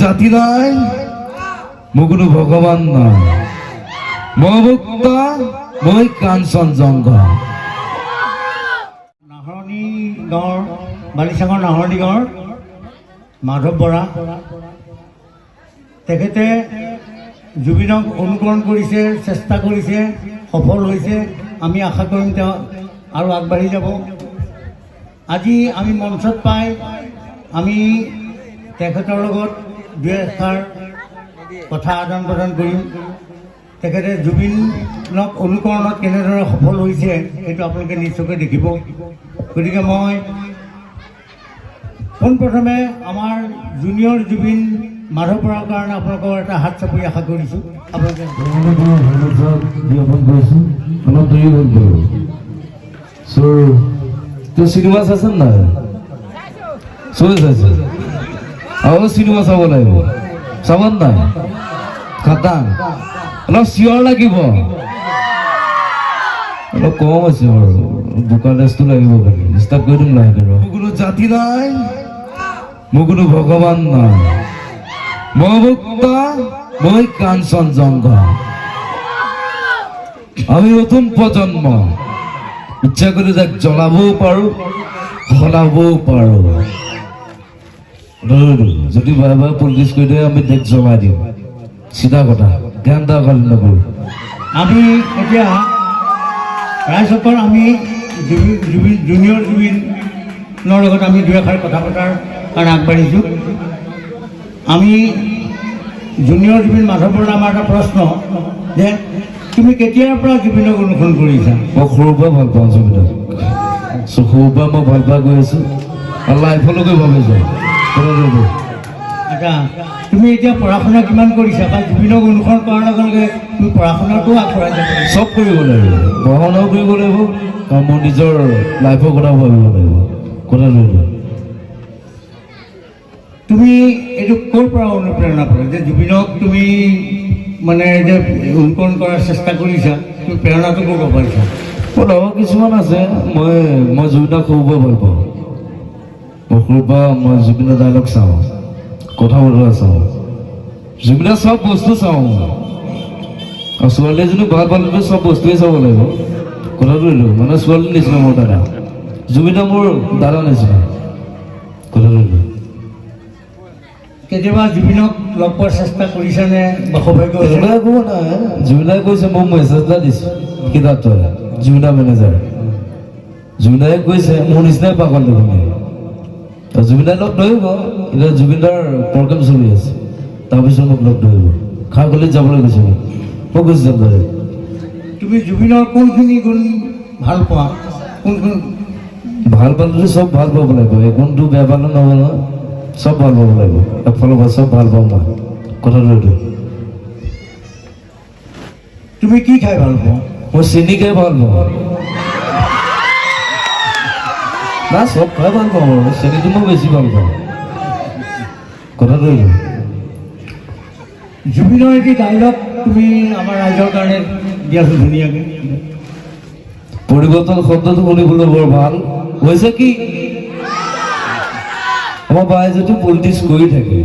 জাতি নাই, মোৰ কোনো ভগৱান নাই। মই মুক্ত, মই কাঞ্চনজংঘা। নাহৰণি গাঁৱৰ, বালিচাঙৰ নাহৰণি গাঁৱৰ মাধৱ বৰা, তেখেতে জুবিনক অনুকৰণ কৰিছে, চেষ্টা কৰিছে, সফল হৈছে। আমি আশা কৰিম তেওঁ আৰু আগবাঢ়ি যাব। আজি আমি মঞ্চত পাই আমি তেখেতৰ লগত দুই এষাৰ কথা আদান প্ৰদান কৰিম। তেখেতে জুবিনক অনুকৰণত কেনেদৰে সফল হৈছে, সেইটো আপোনালোকে নিশ্চয়কৈ দেখিব। গতিকে মই পোনপ্ৰথমে আমাৰ জুনিয়ৰ জুবিন মাধৱ বৰাৰ কাৰণে আপোনালোকৰ এটা হাত চাপৰি আশা কৰিছোঁ আপোনালোকে। জ্ঞাপন কৰিছোঁ, অলপ দেৰি হ'ল বাৰু। চ' তই চিনেমা চাইছে নাই? চবে চাইছে আৰু চিনেমা চাব লাগিব। চাব নাই? খাটাং। অলপ চিঞৰ লাগিব, অলপ কম আছে বাৰু। বোকা ড্ৰেছটো লাগিব খালি। ষ্টাৰ্ট কৰি দিম লাহেকৈ। মোৰ কোনো জাতি নাই, মোৰ কোনো ভগৱান নাই। মই মুক্ত, মই কাঞ্চনজংঘা। আমি নতুন প্ৰজন্ম, ইচ্ছা কৰিলে তাক জ্বলাবও পাৰোঁ, সলাবও পাৰোঁ। যদি বাৰে বাৰে পলিটিক্স কৰি দিয়ে, আমি দেশ জ্বলাই দিম। চিধা কথা, জ্ঞান এটা কালি নকৰোঁ। আমি এতিয়া ৰাইজসকল, আমি জুবিন জুবিন জুনিয়ৰ জুবিনৰ লগত আমি দুই এষাৰ কথা পতাৰ কাৰণে আগবাঢ়িছোঁ। আমি জুনিয়ৰ জুবিন মাধৱ বৰাৰ আমাৰ এটা প্ৰশ্ন যে তুমি কেতিয়াৰ পৰা জুবিনক অনুসৰণ কৰিছা? মই সৰুৰ পৰা ভাল পাওঁ জুবিনক। চ' সৰুৰ পৰা মই ভাল পাই গৈ আছোঁ আৰু লাইফলৈকে ভাবিছোঁ কথাটো। আচ্ছা, তুমি এতিয়া পঢ়া শুনা কিমান কৰিছা বা জুবিনক অনুসৰণ কৰাৰ লগে লগে তুমি পঢ়া শুনাটোও আগবঢ়াই যাব লাগিব? চব কৰিব লাগিব, পঢ়া শুনাও কৰিব লাগিব আৰু মোৰ নিজৰ লাইফৰ কথাও ভাবিব লাগিব। কথাটো এইটো। তুমি এইটো ক'ৰ পৰা অনুপ্ৰেৰণা পালা যে জুবিনক তুমি মানে যে অনুকৰণ কৰাৰ চেষ্টা কৰিছা, তুমি প্ৰেৰণাটো ক'ৰ পৰা পাইছা? মোৰ লগৰ কিছুমান আছে। মই জুবিনক সৰুৰ পৰা ভাল পাওঁ। মই সৰুৰ পৰা মই জুবিনৰ ডাইলগ চাওঁ, কথা বতৰা চাওঁ, জুবিনৰ চব বস্তু চাওঁ মই। আৰু ছোৱালী এজনী ভাল পালেতো চব বস্তুৱে চাব লাগিব। কথাটো এইটো, মানে ছোৱালী নিচিনা মোৰ দাদা জুবিনদা, মোৰ দাদা নিচিনা। কথাটো এইটো। কেতিয়াবা জুবিনক লগ পোৱাৰ চেষ্টা কৰিছানে বা সৌভাগ্য হৈছে? তেনেকুৱা একো নাই। জুবিনদাই কৈছে, মোক মেছেজ এটা দিছে সিদ্ধাৰ্থই, জুবিনদা মেনেজাৰ। জুবিনদাই কৈছে, মোৰ নিচিনাই পাগল দেখোন ই। জুবিনদাই লগ ধৰিব। এতিয়া জুবিনদাৰ প্ৰগ্ৰেম চলি আছে, তাৰপিছত মোক লগ ধৰিব। খাৰঘুলিত যাবলৈ কৈছে মোক। মই গুচি যাম ডাইৰেক্ট। তুমি জুবিনৰ কোনখিনি গুণ ভাল পোৱা, কোনখন? ভাল পালেতো চব ভাল পাব লাগিব। এই গুণটো বেয়া পালে নহ'ব নহয়। চব ভাল পাব লাগিব এফালৰ পৰা। চব ভাল পাওঁ মই। কথাটো এইটো। তুমি কি খাই ভাল পোৱা? মই চেনি খাই ভাল পাওঁ। না, চব খাই ভাল পাওঁ বাৰু, চেনিটো মই বেছি ভাল পাওঁ। কথাটো এইটো। জুবিনৰ এটি ডাইলগ তুমি আমাৰ ৰাইজৰ কাৰণে দিয়াচোন ধুনীয়াকৈ। পৰিৱৰ্তন শব্দটো শুনিবলৈ বৰ ভাল হৈছে। কি আমাৰ বায়ে যদি পলিটিক্স কৰি থাকে,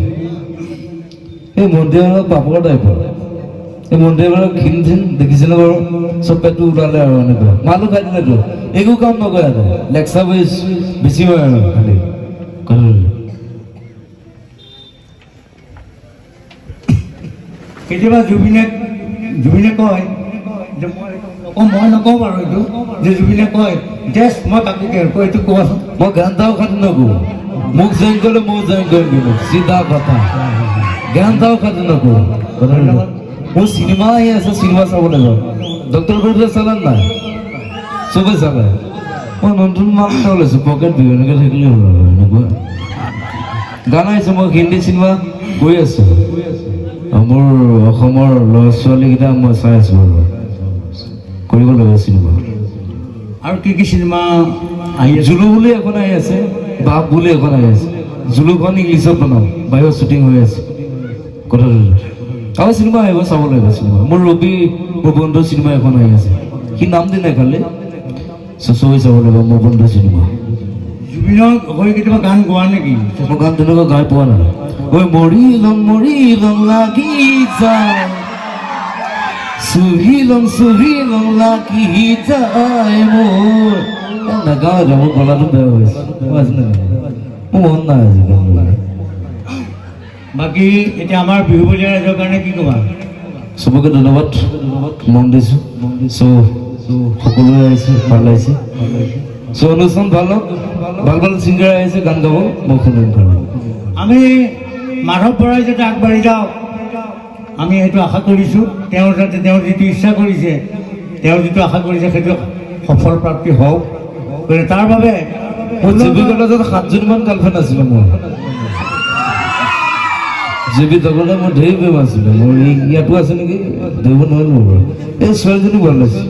এই মন্দিৰৰ পাপৰ টাইপৰ, এই মন্দিৰবিলাক ক্ষীণ ক্ষীণ দেখিছেনে বাৰু? চব পেটটো ওলালে আৰু এনেকুৱা মালো খাই দিলেতো একো কাম নকৰে আৰু লেকচাৰ বেছি হয় আৰু খালি। কথাটো। কেতিয়াবা জুবিনে কয় যে মই নকওঁ, মই নকওঁ বাৰু এইটো যে জুবিনে কয় যে মই কাকো কেয়াৰ কওঁ, এইটো কোৱাচোন। মই গান তাও খাতি নকৰোঁ। মোক জইন কৰিলে ময়ো জইন কৰিম, কিন্তু চিধা কথা, গান তাও খাতি নকৰোঁ। কথাটো। মোৰ চিনেমা আহি আছে, চিনেমা চাবলৈ যাওঁ। ডক্টৰ বৰুৱা চালে নাই? চবে চালে। মই নতুন মাল এটা ওলাইছোঁ, পকেট বিহু এনেকৈ থাকিলে হ'ল আৰু এনেকুৱা গান আহিছে। মই হিন্দী চিনেমা কৰি আছোঁ আৰু মোৰ অসমৰ ল'ৰা ছোৱালীকেইটা মই চাই আছোঁ আৰু কৰিব লাগিব চিনেমা। আৰু কি কি চিনেমা আহি আছে? জুলু বুলি এখন আহি আছে, বাপ বুলি এখন আহি আছে। জুলুখন ইংলিছত বনাম, বাহিৰত শ্বুটিং হৈ আছে। কথাটো। আৰু চিনেমা আহিব, চাব লাগিব চিনেমা। মোৰ ৰবি, মোৰ বন্ধুৰ চিনেমা এখন আহি আছে, সি নাম দি নাই খালি। চবেই চাব লাগিব মোৰ বন্ধুৰ চিনেমা। জুবিনৰ হৈ কেতিয়াবা গান গোৱা নেকি? মই গান তেনেকুৱা গাই পোৱা নাই। ঐ মৰিলং মৰিলং লাগি যায়, চুহিলং চুহিলং লাগি যায় মোৰ। এ, নাগাওঁ এতিয়া, মোৰ গলাটো বেয়া হৈছে। মই আজি নাগাওঁ, মোৰ মন নাই আজি গান গাবলৈ। বাকী এতিয়া আমাৰ বিহু বলীয়া ৰাইজৰ কাৰণে কি ক'বা? চবকে ধন্যবাদ, মন দিছোঁ। চ' সকলোৱে আহিছে, ভাল লাগিছে। চ' অনুষ্ঠান ভাল হওক, ভাল ভাল ছিংগাৰ আহিছে গান গাব, মই শুনিম ভাল। আমি মাধৱ বৰাই যাতে আগবাঢ়ি যাওক, আমি সেইটো আশা কৰিছোঁ। তেওঁ যাতে তেওঁ যিটো ইচ্ছা কৰিছে, তেওঁ যিটো আশা কৰিছে, সেইটো সফল প্ৰাপ্তি হওক। গতিকে তাৰ বাবে মোৰ জে বি কলেজত সাতজনীমান গাৰ্লফ্ৰেণ্ড আছিলে। মোৰ জে বি থাকোঁতে মোৰ ধেৰ প্ৰেম আছিলে। মোৰ এই ইয়াতো আছে নেকি, ধৰিব নোৱাৰিলোঁ বাৰু। এই ছোৱালীজনী ভাল লাগিছে,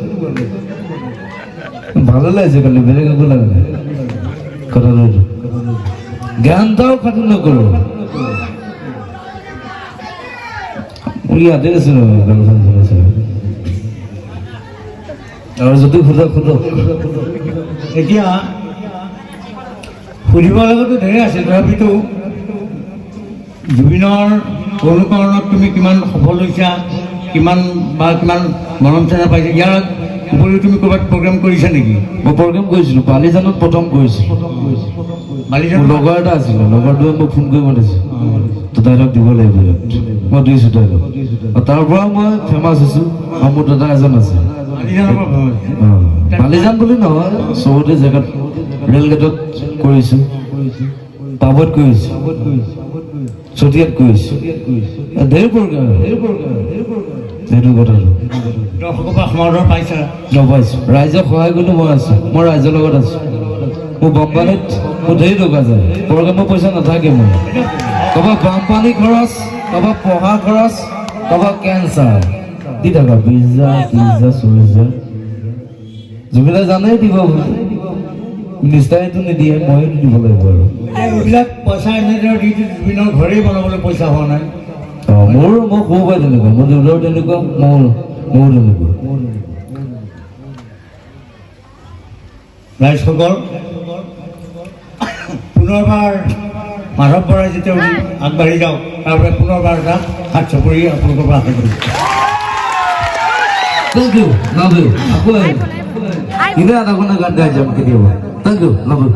ভালে লাগিছে, খালি বেলেগ একো লগা নাই। কথাটো এইটো, জ্ঞান এটাও খাতি নকৰোঁ। মোৰ ইয়াতে আছে গাৰ্লফ্ৰেণ্ড চলিছে। আৰু যদি সোধক, সোধক। এতিয়া সুধিব লগাতো ধেৰ আছিল, তথাপিতো জুবিনৰ অনুকৰণত তুমি কিমান সফল হৈছা, কিমান বা কিমান মৰম চেনেহ পাইছা, ইয়াৰ উপৰিও তুমি ক'ৰবাত প্ৰগ্ৰেম কৰিছা নেকি? মই প্ৰগ্ৰেম কৰিছিলোঁ, বালিজানত প্ৰথম কৰিছিলোঁ। বালিজান? মোৰ লগৰ এটা আছিলে, লগৰটোৱে মোক ফোন কৰি মাতিছে, তো ডাইলগ দিব লাগিব ইয়াত। মই দিছোঁ ডাইলগ আৰু তাৰ পৰা মই ফেমাছ হৈছোঁ। আৰু মোৰ দাদা এজন আছে। বালিজানৰ পৰা ফেমাছ? অঁ, বালিজান বুলি নহয়, চবতে জেগাত, ৰেলগেটত কৰিছোঁ, পাবত কৰিছোঁ, চতিয়াত কৰিছোঁ, ধেৰ প্ৰগ্ৰেম। সেইটো কথাটো। দৰ্শকৰ পৰা সমাদৰ পাইছা? নপাইছোঁ, ৰাইজক সহায় কৰিলে মই আছোঁ, মই ৰাইজৰ লগত আছোঁ। মোৰ বানপানীত মোৰ ধেৰ টকা যায়, প্ৰগ্ৰেমৰ পইচা নাথাকে মোৰ। ক'ৰবাত বানপানী খৰচ, ক'ৰবাত পঢ়া খৰচ, ক'ৰবাত কেঞ্চাৰ দি থাকা 20 হাজাৰ, 30 হাজাৰ, 40 হাজাৰ। জুবিনে জানেই দিব বুলি, মিনিষ্টাৰেতো নিদিয়ে, ময়ো দিব লাগিব আৰু। এইবিলাক পইচা এনেদৰে দি দি জুবিনৰ ঘৰেই বনাবলৈ পইচা হোৱা নাই। অঁ, মোৰো, মই সৰু পৰাই তেনেকুৱা, মোৰ দেউতাৰো তেনেকুৱা, মোৰো তেনেকুৱা। ৰাইজসকল, পুনৰবাৰ মাধৱ বৰাই যেতিয়া আগবাঢ়ি যাওক, তাৰ বাবে পুনৰবাৰ এটা হাত চাপৰি আপোনালোকৰ পৰা আশা কৰিছোঁ। Thank you, love you. আকৌ আহিম, এনেই আধা ঘণ্টা গান গাই যাম কেতিয়াবা। Thank you, love you.